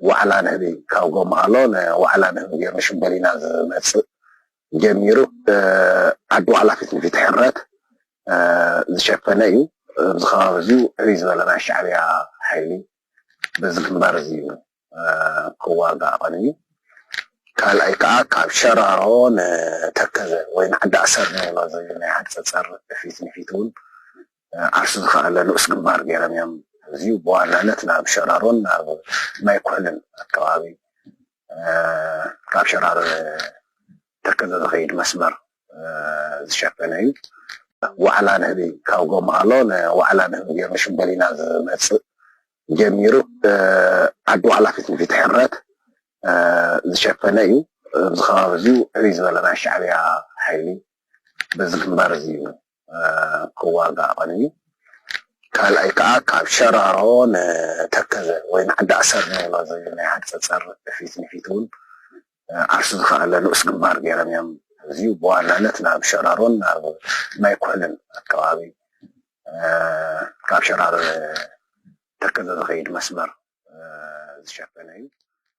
ዋዕላ ንህቢ ካብ ጎማሃሎ ንዋዕላ ንህቢ ገይሩ ሽምበሊና ዝመፅእ ጀሚሩ ዓዲ ዋዕላ ፊት ንፊት ሕረት ዝሸፈነ እዩ። ኣብዚ ከባቢ እዚ ዕብይ ዝበለ ናይ ሻዕብያ ሓይሊ በዚ ግንባር እዚ እዩ ክዋጋእ ቀንዩ። ካልኣይ ከዓ ካብ ሸራሮ ንተከዘ ወይ ንዓዲ ኣሰር ንብሎ እዚ ናይ ዓዲ ፀፀር ፊት ንፊት እውን ዓርሱ ዝኸኣለ ንኡስ ግንባር ገይሮም እዮም። እዚ ብዋናነት ናብ ሸራሮን ናብ ማይ ኩሕልን ኣከባቢ ካብ ሸራሮ ተከዘ ዝኸይድ መስመር ዝሸፈነ እዩ። ዋዕላ ንህቢ ካብ ጎማሃሎ ንዋዕላ ንህቢ ገይሩ ሽምበሊና ዝመፅእ ጀሚሩ ዓዲ ዋዕላ ፊት ንፊት ሕረት ዝሸፈነ እዩ። ኣብዚ ከባቢ እዚ ዕብይ ዝበለ ናይ ሻዕብያ ሓይሊ በዚ ግንባር እዚ እዩ ክዋጋእ ቀንዩ። ካልኣይ ከዓ ካብ ሸራሮ ንተከዘ ወይ ንዓዲ ኣሰር ንብሎ እዚ ናይ ዓዲ ፀፀር ፊት ንፊት እውን ዓርሱ ዝኸኣለ ንኡስ ግንባር ገይሮም እዮም። እዚ ብዋናነት ናብ ሸራሮን ናብ ማይ ኩሕልን ኣከባቢ ካብ ሸራሮ ተከዘ ዝኸይድ መስመር ዝሸፈነ እዩ።